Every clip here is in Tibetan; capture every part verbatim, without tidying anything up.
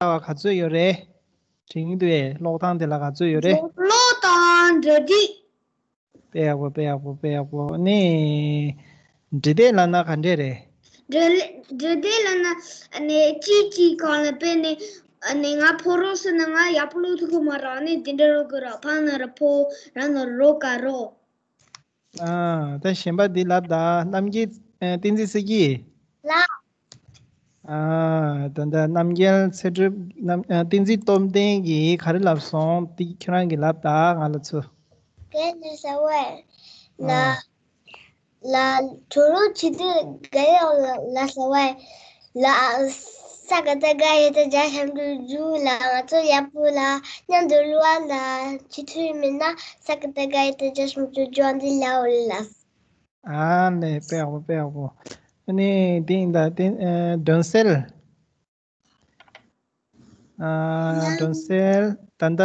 བ་ག་ཚོད་ཡོད་རེད། དྲན་གྱི་འདུག་གས། ཀློག་སྟངས་དེ་ལ་ག་ཚོད་ཡོད་རེད། ཀློག་དང་འབྲི་དེབ། དཔེ་ཡག་པོ། དཔེ་ཡག་པོ། དཔེ་ཡག་པོ། ནི། འབྲི་དེབ་ལབ་ན་ག་འདྲས་རེད། འབྲི་འབྲི་དེབ་ལབ་ན་ནི་གཅིག་གཅིག་སྒང་ལ་དཔེ་ནི་ནི་ང་ཕོ་རོག་ཟེར་ན་ང་ཡག་པོ་ཀློག་ཐུབ་ཀྱི་མ་རེད། ནི་འདི་འདྲ་ཀློག་དགོས་ར། ཕ་ན་ར་ཕོ། ར་ན་རོ་ཀ་རོགས། ཨ། ད་གཞན་པ་འདི་ལབ་ད། རྣམ་རྒྱལ། ཨ། བསྟན་འཛིན་གསེར་གྱི། ལགས། ཨ། ད་ད་རྣམ་རྒྱལ་ཚེ་སྒྲུབ་རྣམ། ཨ། བསྟན་འཛིན་སྟོབས་ལྡན་གྱིས་ག་རེ་ལབ་སོང་། འདི་ཁྱོད་རང་གིས་ལབ་ད་ང་ལ་ཚུར། གན་ནི་ས་ཝེ། ལ། ཨ། ལ་གྲོ་རོ་བྱེད་དུས་ག་ཡོད་ལ་ལ་ས་ཝེ། ལ། ས་ཀ་ཏ་ག་ཡ་ཏ་ཇ་ཞབས་ཀྱུ་ཇུ། ལ་ང་ཚོ་ཡག་པོ་ལ་མཉམ་དུ་གླུ་བ་ལ་བྱེད་ཐུབ་མེད་ན་ས་ཀ་ཏ་ག་ཡ་ཏ་ཇ་ཞབས་ཀྱུ་ཇུ་འདི་ལ་འོ་ལ། ཨ་ལེ། དཔེ་ཡག་པོ། དཔེ་ཡག་པོ། ཨ་ནི་དེ་ཡིན་ད། དེ། ཨ། སྒྲོན་གསལ། ཨ། སྒྲོན་གསལ། ད་ལྟ་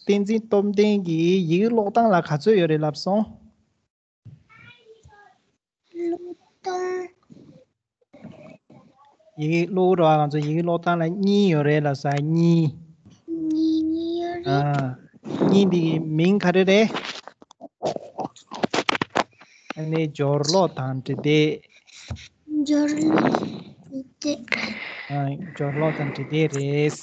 བསྟན་འཛིན་སྟོབས་ལྡན་གྱིས་ཡི་གེ་ཀློག་སྟངས་ལ་ག་ཚོད་ཡོད་རེད་ལབ་སོང་། ཀློག་སྟངས། ཡི་གེ་ཀློག་ར། ང་ཚོ་ཡི་གེ་ཀློག་སྟངས་ལ་གཉིས་ཡོད་རེད་ལབ་ས། གཉིས། གཉིས་ཡོད་རེད། ཨ། གཉིས་འདི་གི་མིང་ག་རེ་རེད། ཨ་ནི་སྦྱོར་ཀློག་དང་འབྲི་དེབ། སྦྱོར་ཀློག་འབྲི་དེབ། ཨ། སྦྱོར་ཀློག་དང་འབྲི་དེབ་རེད།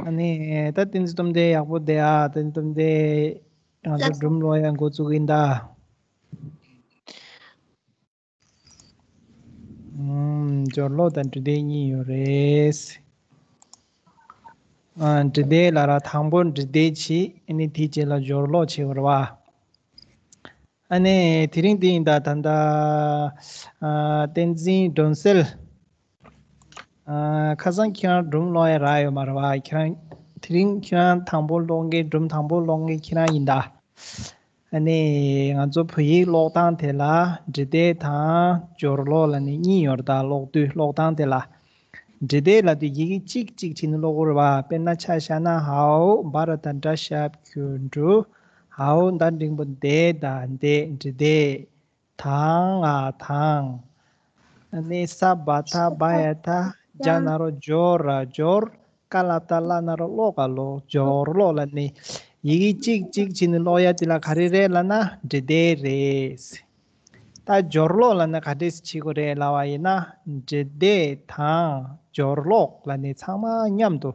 ཨ་ནི་ད་བསྟན་འཛིན་སྟོབས་ལྡན་ཡག་པོ་བསྡད་ཨ། བསྟན་འཛིན་སྟོབས་ལྡན། ང་ཚོ་སྒྲུང་ཀློག་ཡ་འགོ་བཙུགས་ཡིན་ད། ཨུམ། སྦྱོར་ཀློག་དང་འབྲི་དེབ་གཉིས་ཡོད་རེད། ཨ། འབྲི་དེབ་ལབ་ར། དང་པོ་འབྲི་དེབ་བྱེད། ཨ་ནི་དེའི་རྗེས་ལ་སྦྱོར་ཀློག་བྱེད་དགོས་རེད་པ། ཨ་ནི་དེ་རིང་འདི་ཡིན་ད། ད་ལྟ། ཨ། བསྟན་འཛིན་སྒྲོན་གསལ། ཨ། ཁ་སང་ཁྱེད་རང་སྒྲུང་ཀློག་ཡ་རག་ཡོད་མ་རེད་པ། ཁྱེད་རང་དེ་རིང་ཁྱེད་རང་དང་པོ་ཀློག་མཁན། སྒྲུང་དང་པོ་ཀློག་མཁན་ཁྱེད་རང་ཡིན་ད། ཨ་ནི་ང་ཚོ་བོད་ཡིག་ཀློག་སྟངས་དེ་ལ་འབྲི་དེབ་དང་སྦྱོར་ཀློག་ལབ་ནས་གཉིས་ཡོད་རེད་ད། ཀློག་དུས་ཀློག་སྟངས་དེ་ལ། འབྲི་དེབ་ལབ་དུས་ཡི་གེ་གཅིག་གཅིག་བྱས་ནས་ཀློག་དགོས་རེད་པ། དཔེར་ན་ཆ་བཞག་ན་ཧའོ། བ་ར་བཏགས་སྦྲ་ཞབས་ཀྱུ་འབྲུ། ཧའོ་ད་འགྲེང་བུ་འདེ་ད་འདེབས། འབྲི་དེབ། དང་ང་དང་། ཨ་ནི་ས་བ་ཐ་བ་ཡ་ཐ། ཇ་ན་རོ་ཇོ་ར་ཇོར། ཀ་ལ་བཏགས་ཀླ་ན་རོ་ཀློ་ག་ཀློགས། སྦྱོར་ཀློག་ལབ་ནས་ཡི་གེ་གཅིག་གཅིག་བྱས་ནས་ཀློག་ཡ་དེ་ལ་ག་རེ་རེད་ལབ་ན་འབྲི་དེབ་རེད། ད་སྦྱོར་ཀློག་ལབ་ན་ག་འདྲས་བྱེད་དགོས་རེད་ལབ་པ་ཡིན་ན། འབྲི་དེབ་དང་སྦྱོར་ཀློག་ལབ་ནས་ཚང་མ་མཉམ་དུ།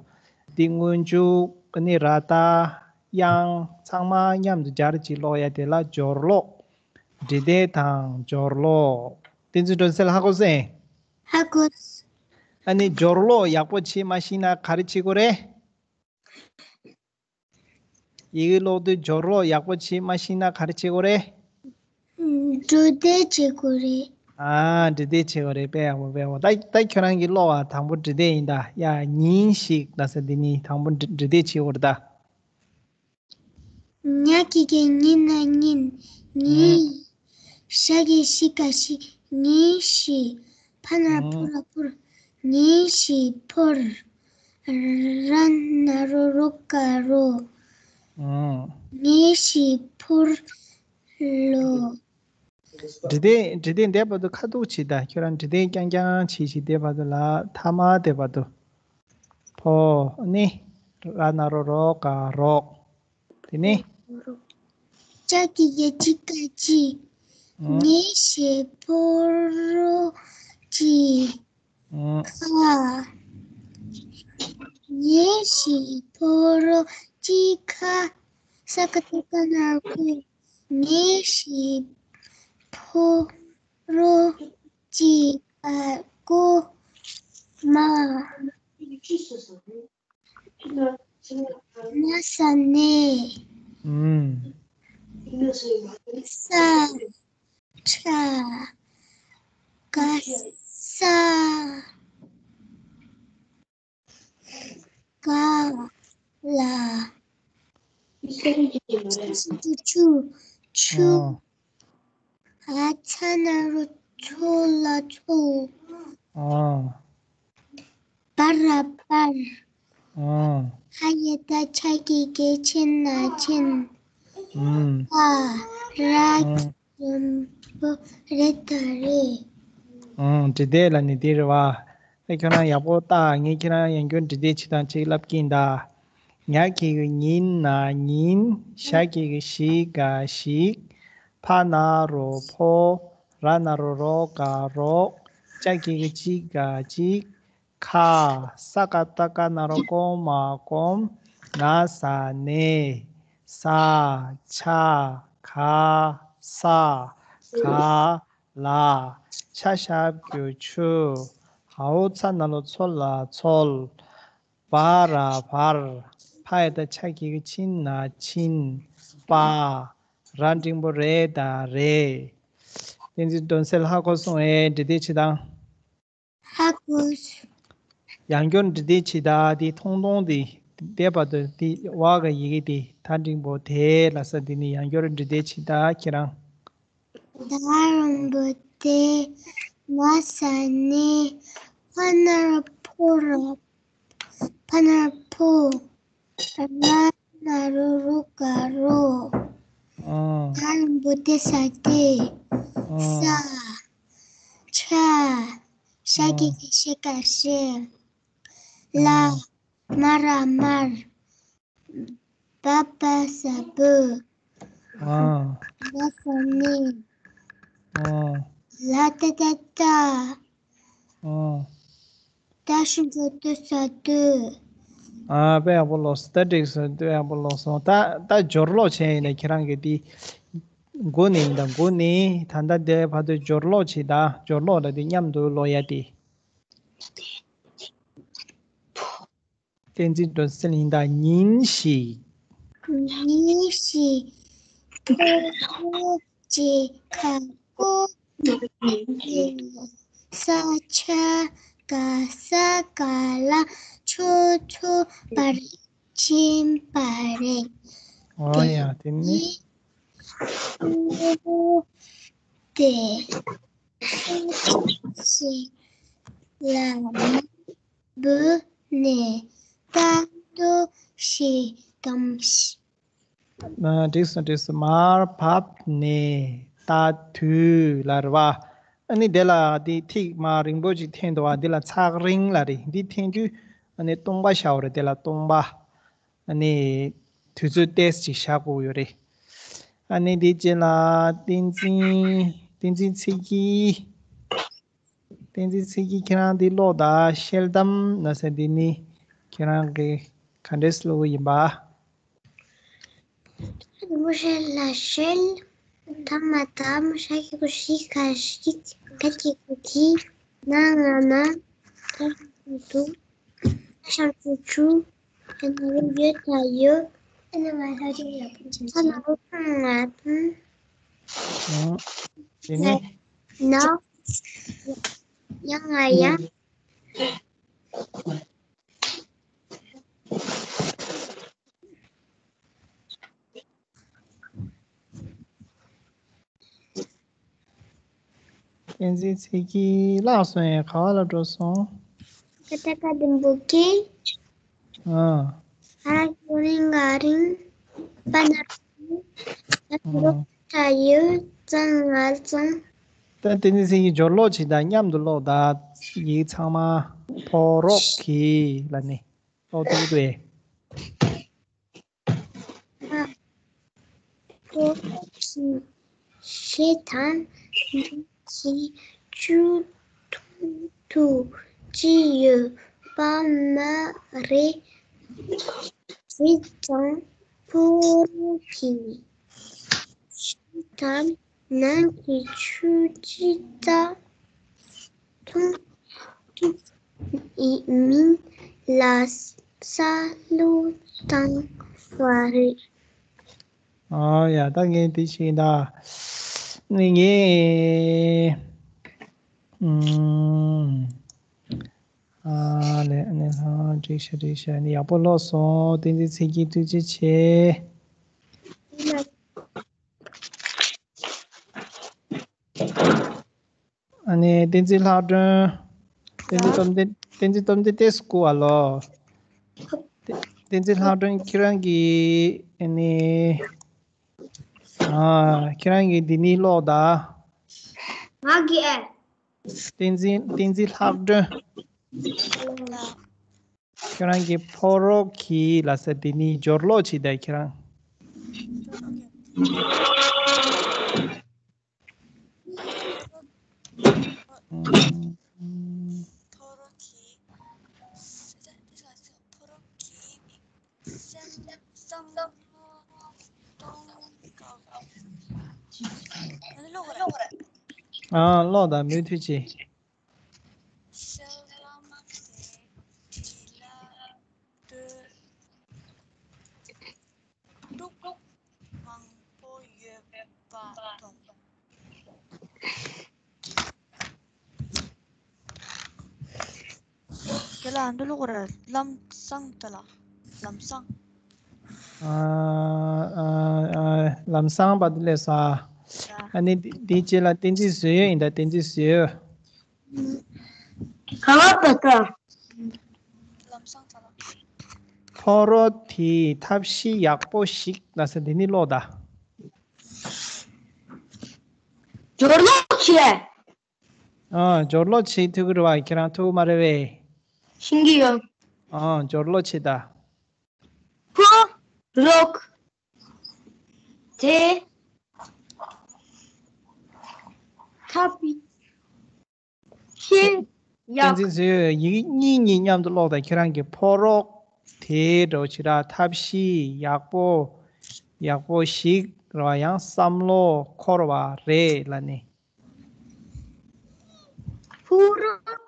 འདི་སྔོན་འཇུག་ནི་ར་བཏགས་དབྱངས་ཚང་མ་མཉམ་དུ་སྦྱར་ཅིག་ཀློག་ཡ་དེ་ལ་སྦྱོར་ཀློག་འབྲི་དེབ་དང་སྦྱོར་ཀློག་བསྟན་འཛིན་སྒྲོན་གསལ་ཧ་གོ་སོང་། ཧ་གོ། ཨ་ནི་སྦྱོར་ཀློག་ཡག་པོ་བྱེད་མ་ཤེས་ན་ག་རེ་བྱེད་དགོས་རེད། ཡི་གེ་ཀློག་དུས་སྦྱོར་ཀློག་ཡག་པོ་བྱེད་མ་ཤེས་ན་ག་རེ་བྱེད་དགོས་རེད། འབྲི་དེབ་བྱེད་དགོས་རེད། ཨ། འབྲི་དེབ་བྱེད་དགོས་རེད། དཔེ་ཡག་པོ། དཔེ་ཡག་པོ། ད་ད་ཁྱོད་རང་གིས་ཀློག་པ། དང་པོ་འབྲི་དེབ་ཡིན་ད། ཡ། ཉིན་ཞིག་ལབ་ས་འདི་ནི་དང་པོ་འབྲི་འབྲི་དེབ་བྱེད་དགོས་རེད་ད། ཉ་གི་གེ་ཉི་ན་ཉིན། ཉིན། ཨང་། ཞ་གི་ཞི་ག་ཞིག་ཉིན་ཞིག་ཕ་ན་ཨང་། ཕུ་ར་ཕུར། ཉིན་ཞིག་ཕོར། ར་ན་རོ་རོ་ཀ་རོ། ཨང་། ཉིན་ཞིག་ཕོར་ལོ། འབྲི་དེབ་འབྲི་དེབ་འདས་བར་དུ་ཁ་ཐུག་བྱེད་ད། ཁྱོད་རང་འབྲི་དེབ་རྐྱང་རྐྱང་བྱེད་བྱེད་འདས་བར་དུ་ལ། ཐ་མ་འདས་བར་དུ། ཕོ་ནི། ར་ན་རོ་རོ་ཀ་རོགས། དེ་ནི། ཅ་གི་གེ་ཅི་ཀ་ཅི། ཨང་། ཉིན་ཞིག་ཕོ་རོག་ཅི། ཨང་། ཁ། ཉིན་ཞིག་ཕོ་རོག་ཅི་ཁ། ས་ཀ་ཏ་ཀ་ན་རོ་ཀུ། ཉིན་ཞིག་ཕོ་རོག་ཅི་ཨ་ཀོ་མ། ན་ས་ནས། ཨུམ། ས། ཁྲ། ག་ས། ག་ལ། ཆུ། ཆུ། ཨོ། ཨ་ཚ་ན་རོ་ཚོ་ལ་ཚོ། ཨོ། པ་ར་པར། ཨོ། ཧ་ཡ་ད་ཆ་གི་གེ་ཆེ་ན་ཆེན། ཨུམ། པ་ར། ཨོ། འཛོམས་པོ་རེད་ད་རེད། ཨང་། འབྲི་དེབ་ལབ་ནི་འདི་རེད་པ། ཨེ་ཁྱོད་རང་ཡག་པོ་ལྟ། ངས་ཁྱེད་རང་ཡང་སྐྱོར་འབྲི་དེབ་ཅིག་དང་ཅིག་ལབ་ཀྱིན་གདའ། ཉ་གི་གུ་ཉིན་ན་ཉིན། ཞ་གི་གུ་ཞི་ག་ཞིག་ཕ་ན་རོ་ཕོ། ར་ན་རོ་རོ་ག་རོགས། ཅ་གི་གུ་ཅི་ག་ཅིག་ཁ། ས་ཀ་བཏགས་སྐ་ན་རོ་སྐོ་མ་སྐོམ། ན་ས་ནས། ས། ཆ། ག་ས། ག་ལ། ཆ་ཞབས་ཀྱུ་ཆུ། འའོ་ཚ་ན་རོ་ཚོ་ལ་ཚོལ། བ་ར་བར། ཕ་ཡ་བཏགས་ཕྱ་གི་གུ་ཕྱི་ན་ཕྱིན། པ། ར་འགྲེང་བུ་རེ་ད་རེད། བསྟན་འཛིན་སྒྲོན་གསལ་ཧ་གོ་སོང་ངས། འབྲི་དེབ་ཅིག་དང་། ཧ་གོ་སོང་། ཡང་སྐྱོར་འབྲི་དེབ་ཅིག་དང་དེ་ཐུང་ཐུང་དེ་དེ་བར་དུ་དེ་བ་ག་ཡི་གེ་དེ་ད་འགྲེང་བུ་དེ་ལ་ས་དེ་ནི་ཡང་སྐྱོར་འབྲི་དེབ་ཅིག་དང་ཁྱེད་རང་། ད་རོང་པོ་དེ་ན་ས་ནས། ཕ་ན་རོ་ཕོ་ར། ཕ་ན་རོ་ཕོ། ར་ན་རོ་རོ་ག་རོ། ཨང་། ད་རོང་པོ་དེ་ས་དེ། ཨང་། ས། ཆ། ཤ་གི་གུ་ཤི་ག་ཤི། ལ། ཨང་། མ་ར་མར། བ་བ་ས་བུ། ཨང་། ན་ས་ནས། ཨང་། ལ་ཏ་བཏགས་ལྟ། ཨང་། ཏ་ཞབས་ཀྱུ་ཏུ་ས་དུ། ཨ། དཔེ་ཡག་པོ་ཀློག་སོང་། ད་འགྲིག་སོང་། དཔེ་ཡག་པོ་ཀློག་སོང་། ད་ད་སྦྱོར་ཀློག་བྱས་ཡིན་ན་ཁྱེད་རང་གིས་དེ་མགོ་ནས་ཡིན་ད། མགོ་ནས་ད་ལྟ་དེ་བར་དུ་སྦྱོར་ཀློག་བྱེད་ད། སྦྱོར་ཀློག་ལ་དེ་མཉམ་དུ་ཀློག་ཡ་དེ། བསྟན་འཛིན་སྒྲོན་གསལ་ཡིན་ད། ཉིན་ཞིག་ཉིན་ཞིག་ཕོ་རོག་གཅིག་ཁ་སྐོམ་ནས་ས་ཆ་ག་ས་ག་ལ་ཆུ་འཐུང་བར་ཕྱིན་པ་རེད། ཨོ་ཡ། དེ་ནས་ཕོ་རོག་དེ་ས་ཆ་ཞིག་ལ་མ་འབུད་ནས་ལྟ་འདོད་ཞིག་བསྐམས། ཨ། འགྲིག་སོང་། འགྲིག་སོང་། མར་བབས་ནས་ལྟ་དུས་ལ་རེད་བ། ཨ་ནི་དེ་ལ་དེ་ཐིག་མ་རིང་པོ་ཅིག་འཐེན་འདུག་བ། འདི་ལ་ཚེག་རིང་ལ་རེད། འདི་འཐེན་དུས་ཨ་ནི་སྟོང་པ་བཞག་དགོས་རེད། དེ་ལ་སྟོང་པ། ཨ་ནི་དུས་ཚོད་ཏོག་ཙམ་ཅིག་བཞག་དགོས་ཡོད་རེད། ཨ་ནི་དེ་རྗེས་ལ་བསྟན་འཛིན། བསྟན་འཛིན་ཚེ་སྐྱིད། བསྟན་འཛིན་ཚེ་སྐྱིད། ཁྱེད་རང་འདི་ཀློག་དང་། ཤེལ་དམ་ན་ས་འདི་ནི་ཁྱེད་རང་གིས་ག་འདྲས་ཀློག་གི་ཡིན་པ། རིན་པོ་ཆེ་ལ་ཤེལ། ཐ་མ་དམ། ཤ་གི་གུ་ཤི་ག་ཤིག་ག་གི་གུ་གི་ན་ང་ན། ད་གི་དུ། ཤར་གི་ཆུ། ཨ་ན་རོ་ཡོད་ད་ཡོད། ཨ་ན་ང་ལྷ་ཆེན་ཡག་པོ་ཅན། ཨ་ན་རོ་ཕུང་ང་ཕུང་། ཨོ། དེ་ནས། ན། ཡ་ང་ཡ། བསྟན་འཛིན་ཚེ་སྐྱིད་བརླག་སོང་ཡ། ག་བ་ལ་འགྲོ་སོང་། ཀ་ཏ་ཀ་བདུན་པོ་ཀེ། ཨ། ཨ་ར་ཞོ་རིང་ག་རིང་། པ་ན་རོ་པུ། ཨ། ད་རོ་ཏ་ཡོད། ཙ་ང་ཙང་། ད་བསྟན་འཛིན་ཚེ་སྐྱིད་སྦྱོར་ཀློག་བྱེད་དང་མཉམ་དུ་ཀློག་དང་། ཡིག་ཚང་མ། ཕོ་རོག་གི་ལ་ནི་ཀློག་ཐུབ་ཀྱི་འདུག་ཨེ། ཕོ་རོག་གི་ཞེ་དང་། ནང་གི་ཆུ་འཐུང་དུས་ཅི་ཡོད་པ་མ་རེད། བྱས་ཙང་ཕོ་རོག་གི་ཞེ་དང་ནང་གི་ཆུ་ཅི་ལྟར་འཐུང་ཐུབ་མིན་ལ་བསམ་བློ་བཏང་བ་རེད། ཨ་ཡ། ད་ངས་འདི་ཤེས་ད། ངས། ངས། ཨུམ། ཨ་ལས། ཨ་ནི་ཧ། འགྲིག་ཤག་འགྲིག་ཤག་ཨ་ནི་ཡག་པོ་ཀློག་སོང་། བསྟན་འཛིན་ཚེ་སྐྱིད་ཐུགས་རྗེ་ཆེ། ཨ་ནི་བསྟན་འཛིན་ལྷག་སྒྲོན། བསྟན་འཛིན་སྟོབས་ལྡན། བསྟན་འཛིན་སྟོབས་ལྡན་ཏོག་ཙམ་སྒུག་ཨ་ལོ། བསྟན་འཛིན་ལྷག་སྒྲོན། ཁྱེད་རང་གིས་ཨ་ནི། ཨ། ཁྱེད་རང་གིས་འདི་ནི་ཀློག་དང་། ང་གིས་ཨེ། བསྟན་འཛིན། བསྟན་འཛིན་ལྷག་སྒྲོན། ཁྱོད་རང་གི་ཕོ་རོག་གི་ལབ་ས་དེ་ནི་སྦྱོར་ཀློག་བྱེད་དང་ཁྱེད་རང་། ཕོ་རོག་གི། ཕོ་རོག་གི། སེམས་བསམ་བློ་གཏོང་དགོས། ཨ་ཀློག་དང་མུ་མཐུད་བྱེད། གསེར་ལྷམ་དེ་དྲི་ལ་ལྟོས། འབྲུག་མང་པོ་ཡོད་པ་མཐོང་། དེ་ལ་འདི་ལོག་ར་ལམ་སང་དེ་ལ་ལམ་སང་། ཨ་ཨ་ཨ་ལམ་སང་པ་དེ་ལས་ས། ཨ་ནི་འདི་འདི་རྗེས་ལ་བསྟན་འཛིན་བཟོས་ཡོད་ཡིན་ད་བསྟན་འཛིན་བཟོས་ཡོད། ག་བ་པ་ཏ། ལམ་སང་དེ་ལ། ཕོ་རོག་དེས་ཐབས་ཤེས་ཡག་པོ་ཞིག་ལབ་ས་འདི་ནི་ཀློག་ད། སྦྱོར་ཀློག་བྱས། ཨ་སྦྱོར་ཀློག་བྱེད་ཐུབ་ཀྱི་རེད་བ། ཁྱེད་རང་ཐུབ་མ་རེད་བས། ཤེས་ཀྱི་ཡོད། ཨ་སྦྱོར་ཀློག་བྱེད་ད། ཕོ་རོག་དེས་ཐབས་ཤེས་ཡག་བསྟན་འཛིན་བཟོས་ཡིག་གཉིས་གཉིས་མཉམ་དུ་ཀློག་དང་ཁྱེད་རང་གི་ཕོ་རོག་དེ་འདྲ་བོ་ཅིག་ར་ཐབས་ཤེས་ཡག་པོ་ཡག་པོ་ཞིག་ར་ཡང་བསམ་བློ་འཁོར་བ་རེད་ལབ་ནི། ཕོ་རོག་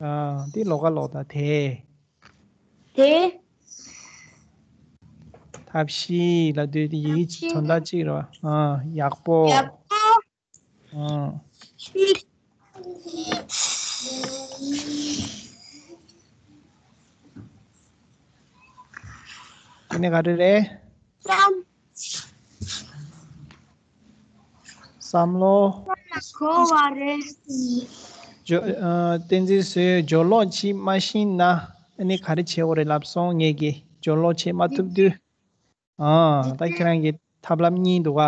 ཨ་འདི་ལོགས་ཀ་ཀློག་དང་དེ། དེས་ཐབས་ཤེས་ལབ་དུས་དེ་ཡིག་ཐབས་ཤེས་དོན་དག་གཅིག་རེད་བ། ཨ་ཡག་པོ། ཡག་པོ། ཨ་ཞིག་དེ་ནས་ག་རེ་རེད། བསམ། བསམ་བློ། བསམ་ལ་གོ་བ་རེད། ཇོ་ཨ་བསྟན་འཛིན་བཟོས་སྦྱོར་ཀློག་བྱེད་མ་ཤེས་ན་ཨ་ནི་ག་རེ་བྱེད་དགོས་རེད་ལབ་སོང་ངས་ཀྱིས། སྦྱོར་ཀློག་བྱེད་མ་ཐུབ་དུས། ཨ་ད་ཁྱེད་རང་གི་ཐབས་ལམ་གཉིས་འདུག་ག་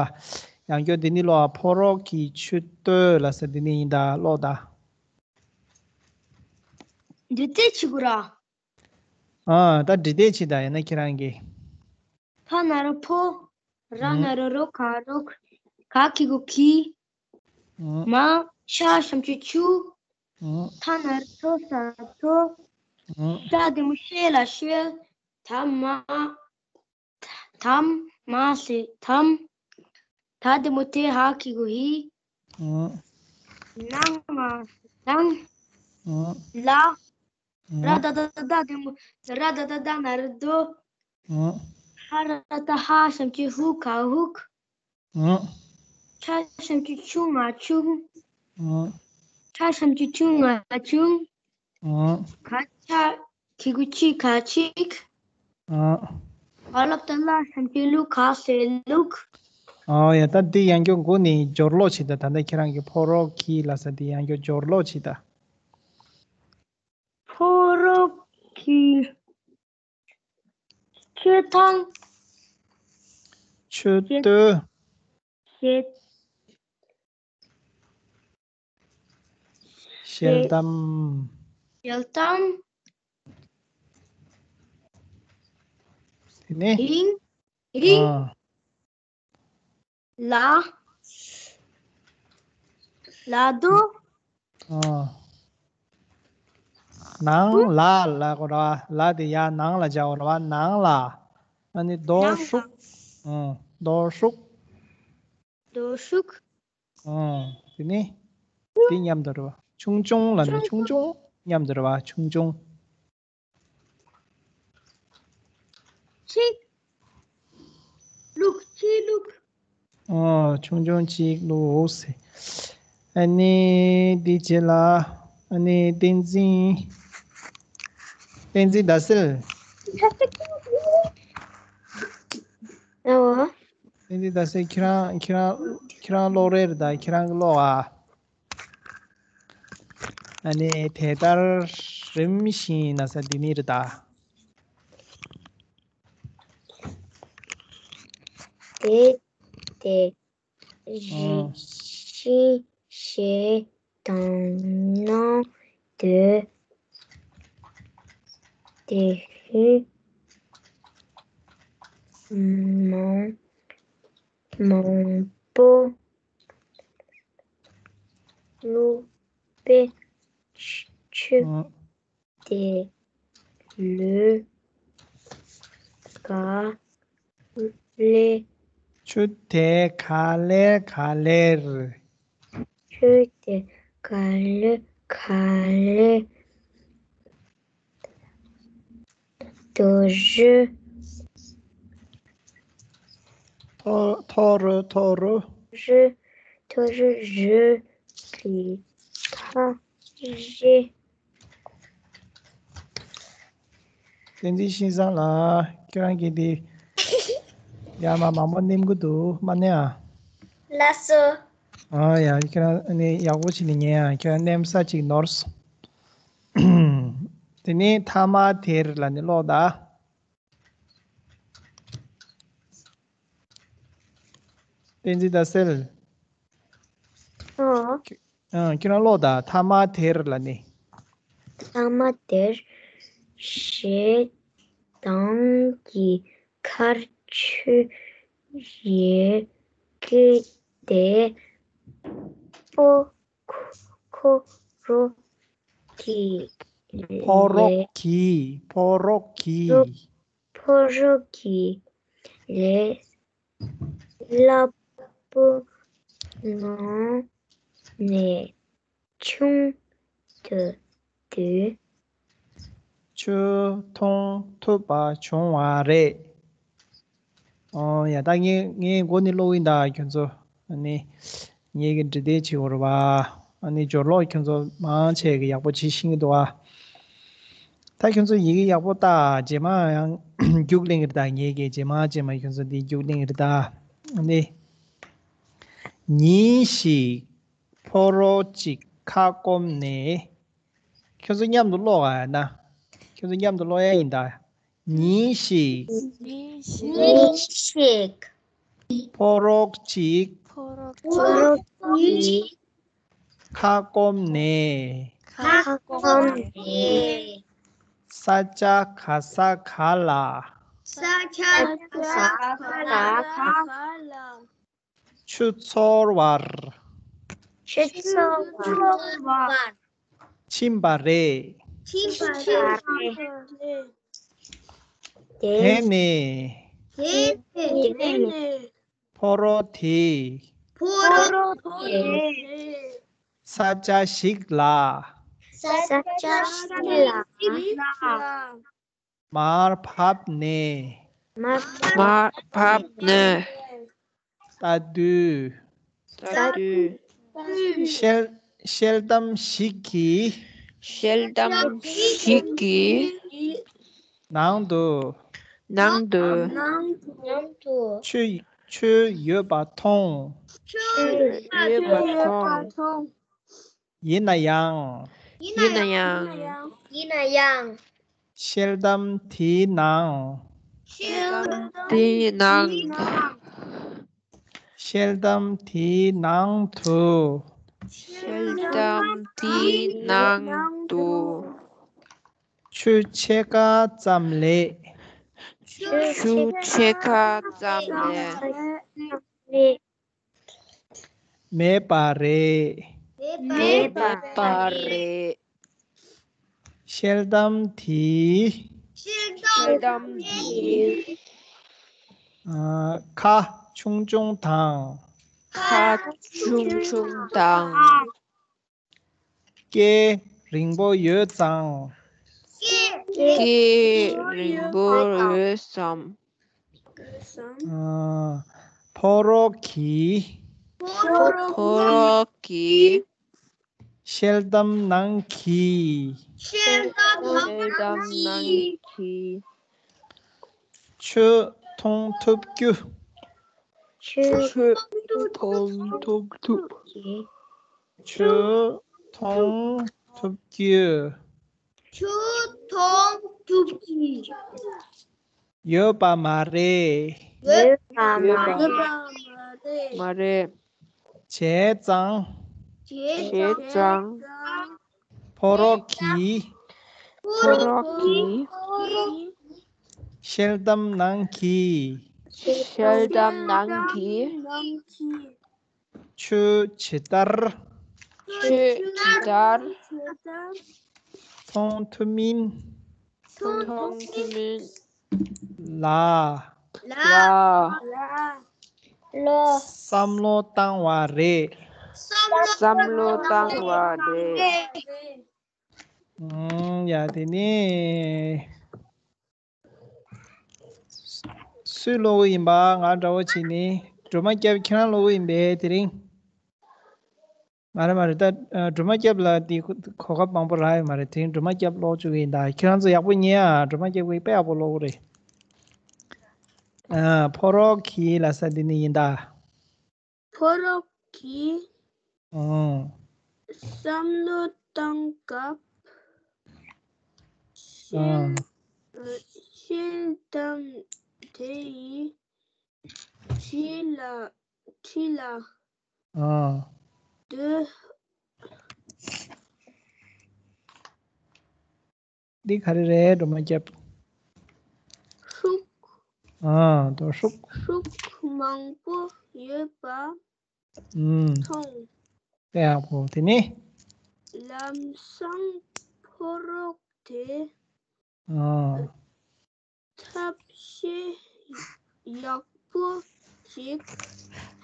ཡང་སྐྱར་འདི་ནི་ཀློག་ཨ་ཕོ་རོག་གི་མཆུ་ཏོ་ལབ་ས་འདི་ནི་ཡིན་ད་ཀློག་ད། འདི་ལྟས་བྱེད་དགོས་ར། ཨ་ད་འདི་ལྟས་བྱེད་ད་ཡིན་ན་ཁྱེད་རང་གི། ཕ་ན་རོ་ཕོ། ར་ན་རོ་རོ་ག་རོག་ག་གི་གུ་གི། ཨ་མ། ཤ་ཞབས་ཀྱུ་ཆུ། ཨ་ཐ་ན་རོ་ཐོ་ས་ཐོ། ཨ་ཤ་དེ་མོ་ཤེ་ལ་ཤོད། ཐ་མ། ཐམ། མ་སི་ཐམ། ད་དེ་མོ་དེ་ཧ་གི་གུ་ཧི། ཨ་ནང་མ་ནང་། ཨ་ལ། ཨ་ར་ད་ད་ད་ད་དེ་མོ་ར་ད་ད་ད་ན་ར་དོ། ཨ་ཧ་ར་ད་ཧ་ཞབས་ཀྱུ་ཧུ་ག་ཧུག་ཨ་ཆ་ཞབས་ཀྱུ་ཆུ་ང་ཆུང་། ཨ་ཆ་ཞབས་ཀྱུ་ཆུ་ང་ཆུང་། ཨ་ག་ཆ་གི་གུ་ཆི་ག་ཆིག་ཨ་བ་ལབ་ཏ་ལ་ཞབས་ཀྱུ་ལུ་ག་སེ་ལུག་ཨ་ཡ་ད་འདི་ཡང་སྐྱར་མགོ་ནས་སྦྱོར་ཀློག་བྱེད་ད། ད་ལྟ་ཁྱེད་རང་གི་ཕོ་རོག་གི་ལབ་ས་འདི་ཡང་སྐྱར་སྦྱོར་ཀློག་བྱེད་ད། ཕོ་རོག་གི། མཆུ་ཐང་། མཆུ་ཏོ། ཞལ། ཞལ་གདམས། ཞལ་གདམས། དེ་ནས། རིང་། རིང་། ཨ། ལ། ལ་དོ། ཨ། ནང་ལ་ལ་གོ་ར་བ། ལ་དེ་ཡ་ནང་ལ་བྱ་གོ་ར་བ། ནང་ལ། ཨ་ནི་རྡོ་ནང་ལ། ཧྲུག་ཨ། རྡོ་ཧྲུག་རྡོ་ཧྲུག་ཨ། དེ་ནི། དེ་མཉམ་དུ་ར་བ། ཆུང་ཆུང་ལ་ནི་ཆུང་ཆུང་མཉམ་དུ་ར་བ། ཆུང་ཆུང་། གཅིག་བླུག་གཅིག་བླུག་ཨོ། ཆུང་ཆུང་གཅིག་བླུག་ཟེར། ཨ་ནི་འདི་རྗེས་ལ། ཨ་ནི་བསྟན་འཛིན། བསྟན་འཛིན་ཟླ་གསལ། ཨོ། བསྟན་འཛིན་ཟླ་གསལ་ཁྱེད་རང་ཁྱེད་རང་ཁྱེད་རང་ཀློག་རེད་ད། ཁྱེད་རང་གི་ཀློག་ཨ། ཨ་ནི་དེ་ལྟར་རིམ་བཞིན་ན་ས་འདི་ནི་རེད་ད། དེ་དེ་རིམ་བཞིན་ཞེས་དང་ནང་དུ་ དེ་ཧུད་མང་མང་པོ་བླུགས་པས་ཆུ་ཆུ་ཨ། དེ་ལུས་ག་ལེར། ཆུ་དེ་ག་ལེར་ག་ལེར། ཆུ་དེ་ག་ལེར་ག་ལེར། དོ་རུ། ཐོ་ཐོ་རུ་ཐོ་རུ། རུ་ཐོ་རུ་རུ་གི་ཁ་རེ། བསྟན་འཛིན་ཤིང་བཟང་ལགས། ཁྱེད་རང་གིས་འདི་ཡར་མར་མང་པོ་མནན་གྱི་འདུག་མ་མནན་ཨ། ལགས་སོ། ཨ་ཡ། ཁྱེད་རང་ནི་ཡག་པོ་བྱས་ནས་ཉན་ཨ། ཁྱེད་རང་མནན་ས་ཅིག་ནོར་སོང་། དེ་ནས་ཐ་མ་དེར་ལ་ནི་ཀློག་ད། བསྟན་འཛིན་ཟླ་གསལ། ཨོ། ཨ། ཁྱེད་རང་ཀློག་དང་། ཐ་མ་དེར་ལ་ནི། ཐ་མ་དེར་ཞེ་སྡང་གི་མཁར་ཆུ་ཡིས་བསྐོལ་ཏེ། ཕོ་ཁོ་ཁོ་རོག་གི་ཕོ་རོག་ལས། གི་ཕོ་རོག་གི་རོག་ཕོ་རོག་གི་ལས་སླ་པོ་ངང་ནས་བྱུང་དུས། ཆུ་འཐུང་ཐུབ་པ་བྱུང་བ་རེད། ཨོ་ཡ། ད་ངས་ངས་མགོ་ནས་ཀློག་གི་ཡིན་ད། ཁྱོད་ཚོ་ཨ་ནི་ངེད་ཀྱི་འབྲི་དེབ་བྱེད་དགོས་རེད་པ། ཨ་ནི་སྦྱོར་ཀློག་ཁྱོད་ཚོ་མང་ཆེ་གིས་ཡག་པོ་བྱེད་ཤེས་ཀྱི་འདུག་ཨ། ད་ཁྱོད་ཚོ་ཡི་གེ་ཡག་པོ་ལྟ། རྗེས་མ་ཡང་རྒྱུགས་ལེན་གྱི་རེད་ད། ངེད་ཀྱིས་རྗེས་མ་རྗེས་མ་ཁྱོད་ཚོ་འདི་རྒྱུགས་ལེན་གྱི་རེད་ད། ཨ་ནི། ཉིན་ཞིག་ཕོ་རོག་ཅིག་ཁ་སྐོམ་ནས། ཁྱོད་ཚོ་མཉམ་དུ་ཀློག་ཨ་ན། ཁྱོད་ཚོ་མཉམ་དུ་ཀློག་ཡ་ཡིན་ད། ཉིན་ཞིག་ཉིན་ཞིག་ཕོ་རོག་ཅིག་ཕོ་རོག་ཅིག་ཁ་སྐོམ་ནས། ཁ་སྐོམ་ནས། ས་ཆ་ག་ས་ག་ལ། ས་ཆ་ག་ས་ག་ལ། ཆུ་འཚོལ་བར། ཆུ་འཚོལ་བར། ཕྱིན་པ་རེད། ཕྱིན་པ་རེད། དེ་ནས། དེ་ནས། ཕོ་རོག་དེས། ཕོ་རོག་དེས། ས་ཆ་ཞིག་ལ། ས་ཆ་ཞིག་ལ། མར་བབས་ནས། མར་བབས་ནས། ལྟ་དུས། ལྟ་དུས། ཤེལ་ཤེལ་དམ་ཞིག་གི་ཤེལ་དམ་ཞིག་གི་ནང་དུ། ནང་དུ། ནང་དུ། ཆུ་ཆུ་ཡོད་པ་མཐོང་། ཆུ་ཡོད་པ་མཐོང་། ཡིན་ན་ཡང་། ཡིན་ན་ཡང་། ཡིན་ན་ཡང་། ཤེལ་དམ་དེའི་ནང་། ཤེལ་དམ་དེའི་ནང་། ཤེལ་དམ་དེའི་ནང་དུ། ཤེལ་དམ་དེའི་ནང་དུ། ཆུ་ཕྱེད་ཀ་ཙམ་ལས། ཆུ་ཕྱེད་ཀ་ཙམ་ལས། མེད་པ་རེད། མེད་པ་རེད། ཤེལ་དམ་དེའི། ཤེལ་དམ་དེའི། ཨ། ཁ་ཆུང་ཆུང་དང་། ཁ་ཆུང་ཆུང་དང་། སྐེ་རིང་པོ་ཡོད་ཙང་། སྐེ་རིང་པོ་ཡོད་ཙང་། ཨ། ཕོ་རོག་གིས། ཕོ་རོག་གིས། ཤེལ་དམ་ནང་གི། ཤེལ་དམ་ནང་གི། ཆུ་འཐུང་ཐུབ་རྒྱུ། ཆུ་འཐུང་ཐུབ་རྒྱུ། ཆུ་འཐུང་ཐུབ་རྒྱུ། ཆུ་འཐུང་ཐུབ་རྒྱུ། ཡོད་པ་མ་རེད། ཡོད་པ་མ་རེད། མ་རེད། བྱས་ཙང་། བྱས་ཙང་། ཕོ་རོག་གིས། ཕོ་རོག་གིས། ཤེལ་དམ་ནང་གི། ཤེལ་དམ་ནང་གི། ཆོས་ཇི་ལྟར། ཆོས་ཇི་ལྟར། མཐོང་ཐུབ་མིན། མཐོང་ཐུབ་མིན། ལ། ལ། བསམ་བློ་བཏང་བ་རེད། བསམ་བློ་བཏང་བ་རེད། ཨང་། ཡ། དེ་ནས། སུས་ཀློག་གི་ཡིན་པ། ང་འདྲ་བོ་བྱས་ནས་སྒྲོལ་མ་སྐྱབས་ཁྱེད་རང་ཀློག་གི་ཡིན་པས་དེ་རིང་། མ་རེད་མ་རེད། ད་ཨ། སྒྲོལ་མ་སྐྱབས་ལ་དེ་གོ་སྐབས་མང་པོ་རག་ཡོད་མ་རེད། དེ་རིང་སྒྲོལ་མ་སྐྱབས་ཀློག་བཅུག་གི་ཡིན་ད། ཁྱེད་རང་ཚོ་ཡག་པོ་ཉན་ཨ། སྒྲོལ་མ་སྐྱབས་ཀྱིས་དཔེ་ཡག་པོ་ཀློག་གི་རེད། ཨ། ཕོ་རོག་གི་ལབ་ས་འདི་ནས་ཡིན་ད། ཕོ་རོག་གིས་ཨང་། བསམ་བློ་བཏང་སྐབས། ཨང་། ཤེལ་ཤེལ་དམ་དེ་ཡི་འཁྲིས་ལ་འཁྲིས་ལ་ཨང་། སྡོད། འདི་ག་རེ་རེད། སྒྲོལ་མ་སྐྱབས། ཧྲུག་ཨ། རྡོ་ཧྲུག་ཧྲུག་མང་པོ་ཡོད་པ་ཨུམ། མཐོང་། དཔེ་ཡག་པོ། དེ་ནས། ལམ་སང་ཕོ་རོག་དེ་ཨ། ཐབས་ཤེས་ཡག་པོ་ཞིག་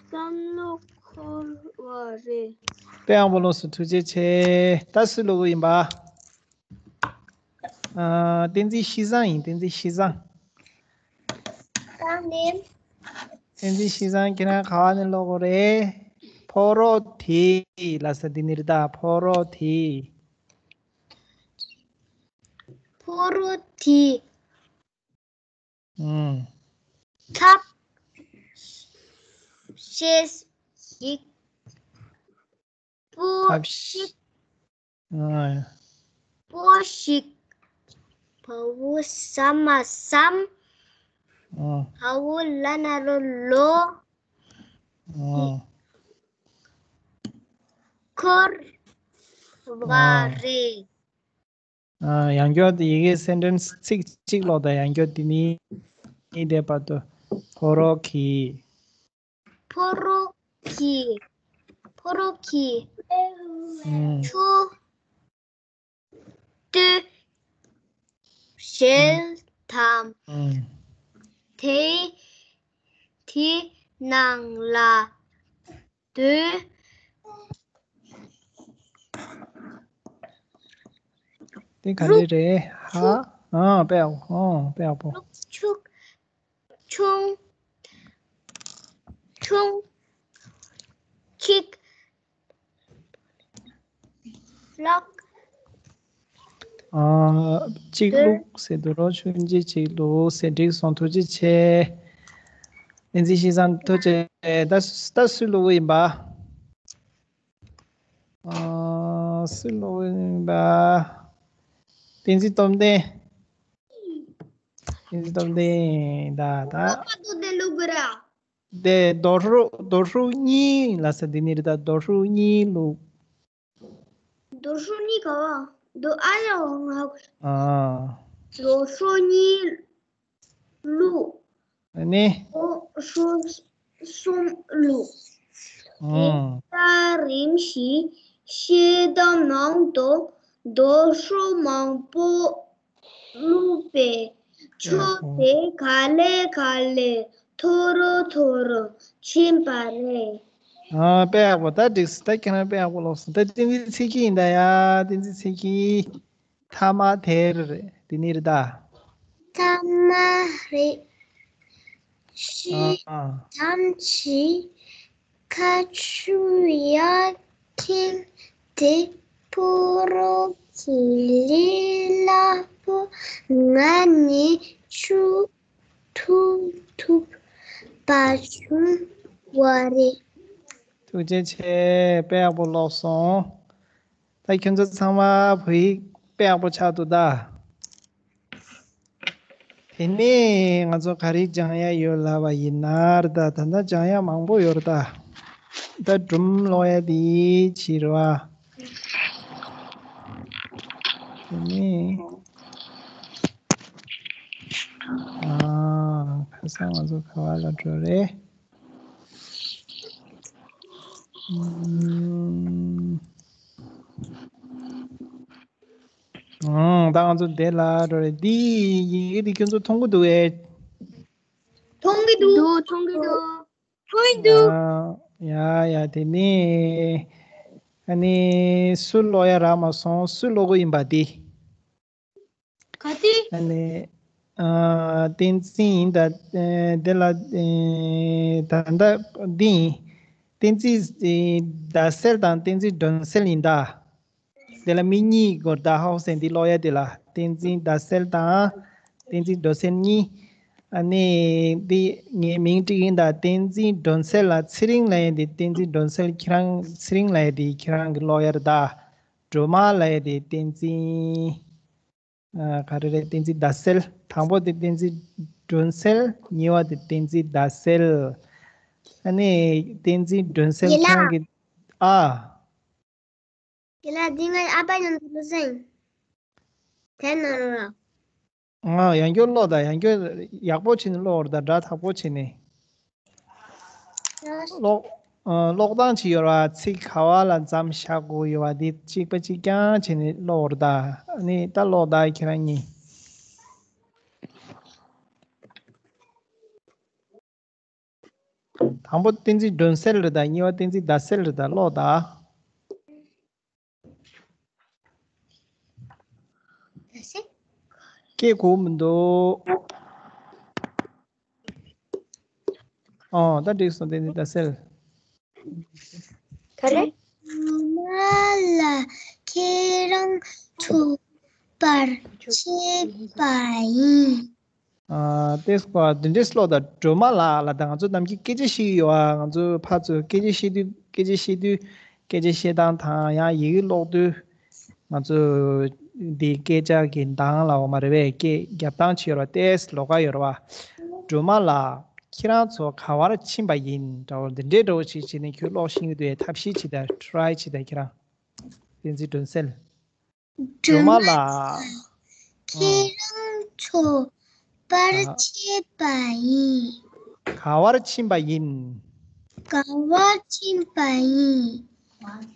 བསམ་བློ་འཁོར་བ་རེད། དཔེ་ཡག་པོ་ལགས་སོ། ཐུགས་རྗེ་ཆེ། ད་སུ་ཀློག་གི་ཡིན་པ། ཨ། བསྟན་འཛིན་ཤེས་བཟང་ཡིན། བསྟན་འཛིན་ཤེས་བཟང་། བསྟན་འཛིན། བསྟན་འཛིན་ཤེས་བཟང་། ཁྱེད་རང་ག་བ་ནས་ཀློག་གི་རེད། ཕོ་རོག་དེ་ལབ་ས་འདི་ནས་རེད་ད། ཕོ་རོག་དེ། ཕོ་རོག་དེ། ཨུམ། ཐབས་ཤེས་ཤིག་པོ་ཐབས་ཤིག་ཨ། པོ་ཞིག་བ་འོ་ས་མ་བསམ། ཨ། བ་འོ་ལ་ན་རོ་ལོ། ཨ། འཁོར་བ་ཨ། རེད། ཨ། ཡང་བསྐྱར་དེ་ཡི་གེ་སེན་ཊེན་སི་ཚིག་གཅིག་ཀློག་དང་། ཡང་བསྐྱར་དེ་ནས་དེ་བར་དུ། ཕོ་རོག་གིས། ཕོ་རོག་གིས། ཕོ་རོག་གིས། ཨུམ། ཆུ་སྟོད་ཤེལ་དམ། ཨུམ། དེ་དེའི་ནང་ལ་སྡོད། དེ་ག་འདྲ་རེད། ཧ། ཨ། དཔེ་ཡག་པོ། ཨ། དཔེ་ཡག་པོ། ཆུ་ཆུང་ཆུང་གཅིག་བླུགས། ཨ། གཅིག་བླུགས་ཟེར་འདུག་རོ། ཆུང་ཆུང་གཅིག་བླུགས་ཟེར། འགྲིག་སོང་། ཐུགས་རྗེ་ཆེ། བསྟན་འཛིན་ཤེས་བཟང་། ཐུགས་རྗེ་ཆེ། ད་ད་སུས་ཀློག་གི་ཡིན་པ། ཨ། སུས་ཀློག་གི་ཡིན་པ། བསྟན་འཛིན་སྟོབས་ལྡན། བསྟན་འཛིན་སྟོབས་ལྡན། ད་ད། ཨ་ཕ་དོ་དེ་ལུག་ར། དེ་རྡོ་ཧྲུག་རྡོ་ཧྲུག་གཉིས་ལབ་ས་འདི་ནས་རེད་ད། རྡོ་ཧྲུག་གཉིས་བླུགས། རྡོ་ཧྲུག་གཉིས་ག་བ། རྡོ་ཨ་ཡ་ང་། ཨ། རྡོ་ཧྲུག་གཉིས་བླུགས། ཨ་ནི། རྡོ་ཧྲུག་གསུམ་བླུགས། ཨ། དེ་ལྟར་རིམ་བཞིན་ཤེལ་དམ་ནང་དུ་རྡོ་ཧྲུག་མང་པོ་བླུགས་པས་ཆུ་དེ་ག་ལེ་ག་ལེ་མཐོ་རུ་མཐོ་རུ་ཕྱིན་པ་རེད། ཨ། དཔེ་ཡག་པོ། ད་འགྲིག་སོང་། ད་ཁྱེད་རང་དཔེ་ཡག་པོ་ཀློག་སོང་། ད་བསྟན་འཛིན་ཚེ་སྐྱིད་ཡིན་ད་ཡ། བསྟན་འཛིན་ཚེ་སྐྱིད། ཐ་མ་དེ་རེད། དེ་ནས་རེད་ད། ཐ་མ་རེད། ཤེལ་ཨ། དམ་གྱི་ཁ་ཆུ་ཡར་འཁྱིལ་ཏེ་ཕོ་རོག་གི་ལས་སླ་པོ་ངང་ནས་ཆུ་འཐུང་ཐུབ་པ་བྱུང་བ་རེད། ཐུགས་རྗེ་ཆེ། དཔེ་ཡག་པོ་ཀློག་སོང་། ད་ཁྱོད་ཚོ་ཚང་མ་བོད་ཡིག་དཔེ་ཡག་པོ་ཆགས་འདུག་ད། དེ་ནས་ང་ཚོ་ག་རེ་སྦྱང་ཡ་ཡོད་ལབ་པ་ཡིན་ན་རེད་ད། ད་ལྟ་སྦྱང་ཡ་མང་པོ་ཡོད་རེད་ད། ད་སྒྲུང་ཀློག་ཡ་དེ་བྱེད་རེད་བ། དེ་ནས། བྱས་ཙང་ང་ཚོ་ག་བ་ལ་འགྲོ་རེད། ཨུམ། ཨང་། ད་ང་ཚོ་དེ་ལ་འགྲོ་རེད། འདི་ཡི་གེ་འདི་ཁྱོད་ཚོ་མཐོང་གི་འདུག་ཨེ། མཐོང་གི་འདུག་མཐོང་གི་འདུག་མཐོང་གི་འདུག་ཡ་ཡ་ཡ། དེ་ནས་ཨ་ནི་སུ་ཀློག་ཡ་རག་མ་སོང་། སུ་ཀློག་གི་ཡིན་པ་དེ། ག་དེ། ཨ་ནི། ཨ། བསྟན་འཛིན་ཡིན་ད། ཨེ། དེ་ལ། ཨེ། ད་ལྟ་འདི་ཡིན། བསྟན་འཛིན། ཨེ། ཟླ་གསལ་དང་བསྟན་འཛིན་སྒྲོན་གསལ་ཡིན་ད། དེ་ལ་མི་གཉིས་སྐོར་ད། ཧའོ་སེན་འདི་ཀློག་ཡ་དེ་ལ། བསྟན་འཛིན་ཟླ་གསལ་དང་བསྟན་འཛིན་སྒྲོན་གསལ་གཉིས། ཨ་ནི་འདི་ངའི་མིང་བྲིས་ཡིན་ད། བསྟན་འཛིན་སྒྲོན་གསལ་ལ་ཚེ་རིང་ལབ་ཡ་དེ། བསྟན་འཛིན་སྒྲོན་གསལ་ཁྱེད་རང་། ཚེ་རིང་ལབ་ཡ་དེ་ཁྱེད་རང་གི་ཀློག་ཡ་རེད་ད། སྒྲོལ་མ་ལབ་ཡ་དེ་བསྟན་འཛིན། ཨ། ག་རེ་རེད། བསྟན་འཛིན་ཟླ་གསལ། དང་པོ་དེ་བསྟན་འཛིན་སྒྲོན་གསལ། གཉིས་པ་དེ་བསྟན་འཛིན་ཟླ་གསལ། ཨ་ནི་བསྟན་འཛིན་སྒྲོན་གསལ། ཡིན་ལ། ཁྱེད་རང་གི། ཨ། ཡིན་ལ། འདི་ངའི་ཨ་ཕ་མཉམ་དུ་ལོ་ཟིན། དེ་ན་རོ། ཨ། ཡང་བསྐྱར་ཀློག་དང་། ཡང་བསྐྱར་ཡག་པོ་བྱས་ནས་ཀློག་རོགས་དང་། སྒྲ་དག་པོ་བྱས་ནས། ཀློག་ཨ། ཀློག་སྟངས་ཅིག་ཡོད་ར། ཚིག་ག་བ་ལ་མཚམས་བཞག་དགོས་ཡོད་པ་འདི་གཅིག་པ་གཅིག་རྐྱང་བྱས་ནས་ཀློག་རོགས་དང་། ཨ་ནི་ད་ཀློག་དང་། ཁྱེད་རང་གཉིས། དང་པོ་བསྟན་འཛིན་སྒྲོན་གསལ་རེད་ད། གཉིས་པ་བསྟན་འཛིན་ཟླ་གསལ་རེད་ད། ཀློག་དང་། སྐད་གོ་མི་འདུག་ཨོ། ད་འགྲིག་སོང་། བསྟན་འཛིན་ཟླ་གསལ། ག་རེ། སྒྲོལ་མ་ལ་ཁྱེད་རང་ཚོ་པར་ཆས་པ་ཡིན། ཨ། ཏེས་ཀོ་འདི་འདྲས་ཀློག་དང་། སྒྲོལ་མ་ལགས་ལ་དང་། ང་ཚོ་ནམ་རྒྱུན་སྐད་ཆ་བཤད་ཀྱི་ཡོད་ཨ། ང་ཚོ་ཕར་ཚུར་སྐད་ཆ་བཤད་དུས། སྐད་ཆ་བཤད་དུས། སྐད་ཆ་བཤད་སྟངས་དང་། ཡང་ཡི་གེ་ཀློག་དུས། ང་ཚོ་འདི་སྐད་ཆ་གི་གདངས་ལ་འོ་མ་རེད་པས། སྐད་རྒྱབ་སྟངས་བྱེད་ཡོད་ར། ཏེས་ལོགས་ཀ་ཡོད་ར་བ། སྒྲོལ་མ་ལགས། ཁྱེད་རང་ཚོ་ག་བར་ཕྱིན་པ་ཡིན། འདྲ་བོ་འདི་འདྲའི་འདྲ་བོ་ཞིག་བྱས་ནས་ཁྱོད་ཀློག་ཤེས་ཀྱི་འདུག་ཨེ། ཐབས་ཤེས་བྱེད་དང་། ཊི་རའི་བྱེད་དང་། ཁྱེད་རང་། བསྟན་འཛིན་སྒྲོན་གསལ། སྒྲོལ་མ་ལགས། ཁྱེད་རང་ཚོ་པར་ཆས་པ་ཡིན། ག་བར་ཕྱིན་པ་ཡིན། ག་བར་ཕྱིན་པ་ཡིན།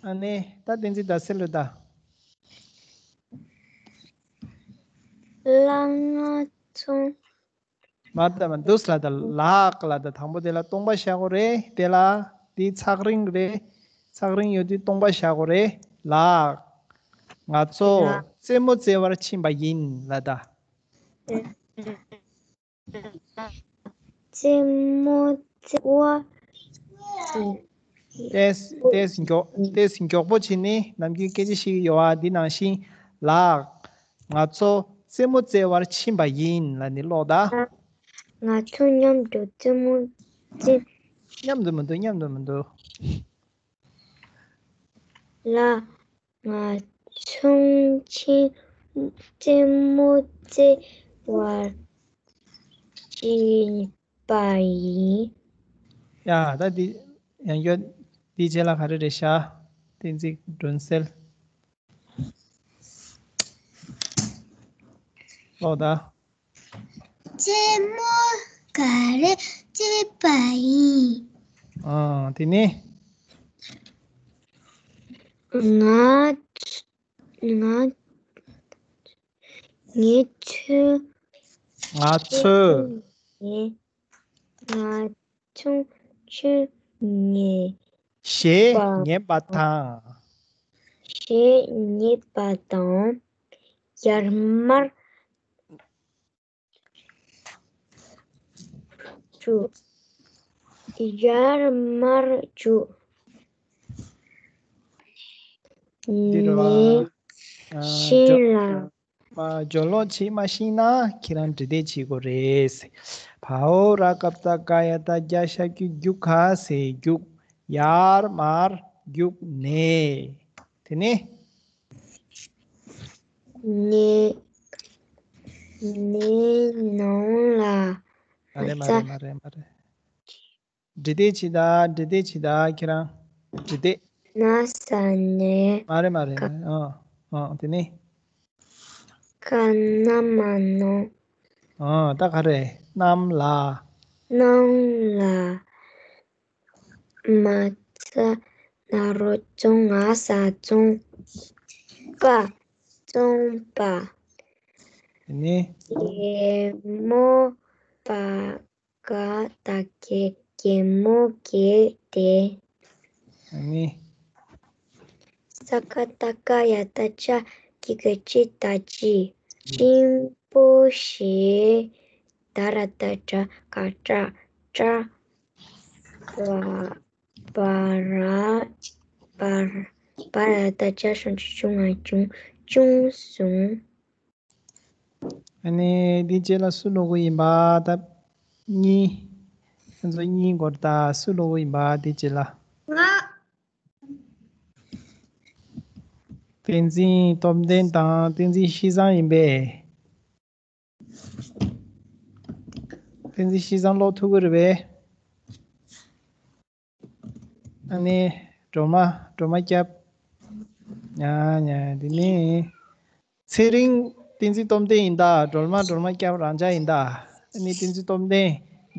ཨ་ནི་ད་བསྟན་འཛིན་ཟླ་གསལ་རེད་ད། ལ་ང་ཚོ། མ་ད་མ་འདུག་ལ་ད། ལགས་ལ་ད། དང་པོ་དེ་ལ་སྟོང་པ་བཞག་དགོས་རེད། དེ་ལ་འདི་ཚེག་རིང་རེད། ཚེག་རིང་ཡོད་དུས་སྟོང་པ་བཞག་དགོས་རེད། ལགས། ང་ཚོ་ལགས། རྩེད་མོ་རྩེ་བར་ཕྱིན་པ་ཡིན་ལ་ད། རྩེད་མོ་རྩེ་བ། ཏེས་ཏེས་མགྱོགས་ཏེས་མགྱོགས་པོ་བྱས་ནས་ནམ་རྒྱུན་སྐད་ཆ་བཤད་ཀྱི་ཡོད་ཨ། འདི་ནང་བཞིན། ལགས། ང་ཚོ་རྩེད་མོ་རྩེ་བར་ཕྱིན་པ་ཡིན་ལབ་ནས་ཀློག་དང་། ང་ཚོ་མཉམ་དུ་རྩེད་མོ་རྩེ། མཉམ་དུ་མི་འདུག་མཉམ་དུ་མི་འདུག་ལ། ང་ཚོ་ཕྱིན་རྩེད་མོ་རྩེ་བར་ཕྱིན་པ་ཡིན། ཡ། ད་འདི་ཡང་བསྐྱར་འདི་རྗེས་ལ་ག་རེ་རེད་ཤག་བསྟན་འཛིན་སྒྲོན་གསལ། ཀློག་དང་། རྩེད་མོ་ག་རེ་རྩེ་བ་ཡིན། ཨ། དེ་ནས། ང་ང་ངེད་ཚོ། ང་ཚོ། ང་ཚོ་ཆུང་ཆུང་ངེད། ཞེས་པ་ཉན་པ་དང་། ཞེས་ཉན་པ་དང་། ཡར་མར་བྱུག་ཡར་མར་བྱུག་འདི་རེད་བ། ནས་ཨ། ཤིང་ཇོ་ལ། མ་ཇོ་ལོ་ཆེ་མ་ཤེས་ན་ཁྱེད་རང་འབྲི་དེབ་བྱེད་དགོས་རེད། བའོ་ར་ཀ་བཏགས་སྒ་ཡ་བཏགས་རྒྱ་ཞབས་ཀྱུ་རྒྱུ་ག་ས་རྒྱུག་ཡར་མར་རྒྱུག་ནས། དེ་ནས། ནས་ནས་ནང་ལ། མ་རེད་མ་རེད་མ་རེད་མ་རེད། འབྲི་དེབ་བྱེད་དང་། འབྲི་དེབ་བྱེད་དང་། ཁྱེད་རང་འབྲི་དེབ། ན་ས་ནས། མ་རེད་མ་རེད་མ་རེད། ཨ་ཨ། དེ་ནས། ག་ན་མ་ནོ། ཨ། ད་ག་རེ། གནམ་ལ། སྣང་ལ་མ་ཚ་ན་རོ་བཙོང་ང་ས་བཙོང་པ། བཙོང་པ། ནི། གད་མོ་པ་ག་ད་གད་གད་མོ་གད་དེ། ནི། ས་ཀ་ཏ་ཀ་ཡ་ཏ་ཅ་གི་གུ་ཅི་ཏ་ཅི། སྙིང་པོ་ཞེས། ད་ར་ཏ་དྲ་ག་ཏྲ་ཏྲ། བ་བ་ར་བ་ར་བ་ར་ཏ་ཅ་ཞབས་ཀྱུ་ཅུ་ང་བྱུང་བྱུང་སོང་། ཨ་ནི་འདི་རྗེས་ལ་སུ་ཀློག་གི་ཡིན་པ། ད་གཉིས། ཁྱོད་ཚོ་གཉིས་འགོར། ད་སུ་ཀློག་གི་ཡིན་པ་འདི་རྗེས་ལ། ང་། བསྟན་འཛིན་སྟོབས་ལྡན་དང་བསྟན་འཛིན་ཤེས་བཟང་ཡིན་པས། བསྟན་འཛིན་ཤེས་བཟང་ཀློག་ཐུབ་ཀྱི་རེད་པས། ཨ་ནི་སྒྲོལ་མ་སྒྲོལ་མ་སྐྱབས། ཉ་ཉ་འདི་ནི། ཚེ་རིང་བསྟན་འཛིན་སྟོབས་ལྡན་ཡིན་ད། སྒྲོལ་མ་སྒྲོལ་མ་སྐྱབས་རང་འཇགས་ཡིན་ད། ཨ་ནི་བསྟན་འཛིན་སྟོབས་ལྡན་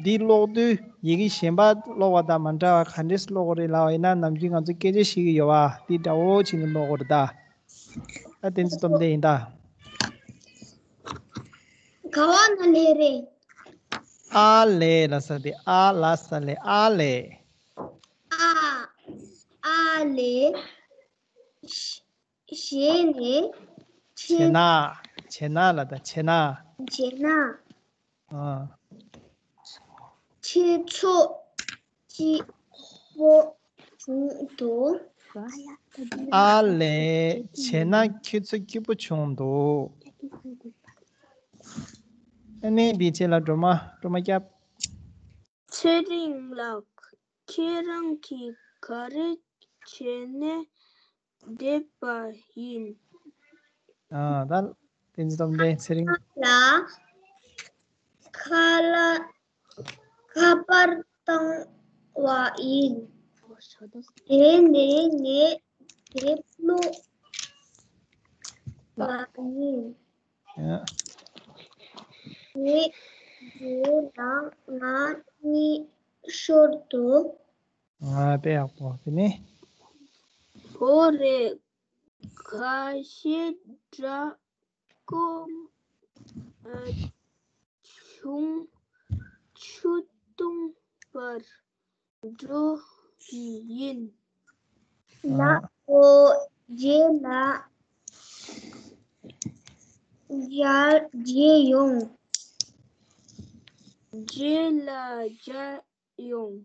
འདི་ཀློག་དུས་ཡི་གེ་གཞན་པ་ཀློག་པ་དང་མ་འདྲ་བ་ག་འདྲས་ཀློག་གི་རེད་ལབ་པ་ཡིན་ན། ནམ་རྒྱུན་ང་ཚོ་སྐད་ཆ་བཤད་ཀྱི་ཡོད་པ་འདི་འདྲ་བོ་བྱས་ནས་ཀློག་གི་རེད་ད། ད་བསྟན་འཛིན་སྟོབས་ལྡན་ཡིན་ད། ག་བ་ན་ལེ་རེད། ཨ་ལེ་ལ་ས་དེ། ཨ་ལ་ས་ལེ། ཨ་ལེ། ཨ་ཨ་ལེ། ཞེས་ནས། བྱས་ན། བྱས་ན་ལ་ད་བྱས་ན། བྱས་ན། ཨ། ཁྱེད་ཚོ་སྐྱིད་པོ་བྱུང་འདུག། ཨ་ལེ། བྱས་ན་ཁྱེད་ཚོ་སྐྱིད་པོ་བྱུང་འདུག། ཨ་ནི་འདི་རྗེས་ལ་སྒྲོལ་མ་སྒྲོལ་མ་སྐྱབས། ཚེ་རིང་ལགས། ཁྱེད་རང་གིས་ག་རེ་བྱས་ནས་བསྡད་པ་ཡིན། ཨ། ད་བསྟན་འཛིན་སྟོབས་ལྡན། ཚེ་རིང་ལགས། ཁ་ལག་ཁ་པར་བཏང་བ་ཡིན། དེ་ནས་ངས་དེབ་ཀློག་པ་ཡིན། ཨ། དེ་དེ་ལ་ང་གཉིད་ཤོར་འདུག། ང་དཔེ་ཡག་པོ། དེ་ནས། འོ་རེད། ཁ་ཤས་དྲག་སྐོམ་ཨ་བྱུང་། ཆུ་འཐུང་བར་འགྲོ་གི་ཡིན། ལགས་སོ། རྗེས་ལ་མཇལ་མཇལ་ཡོང་། རྗེས་ལ་མཇལ་ཡོང་།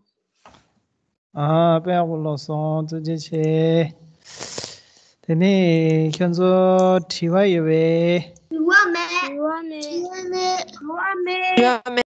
ཨ། དཔེ་ཡག་པོ་ཀློག་སོང་། ཐུགས་རྗེ་ཆེ། དེ་ནས་ཁྱོད་ཚོ་དྲི་བ་ཡོད་པས། དྲི་བ་མེད། དྲི་བ་མེད། དྲི་བ་མེད། དྲི་བ་མེད།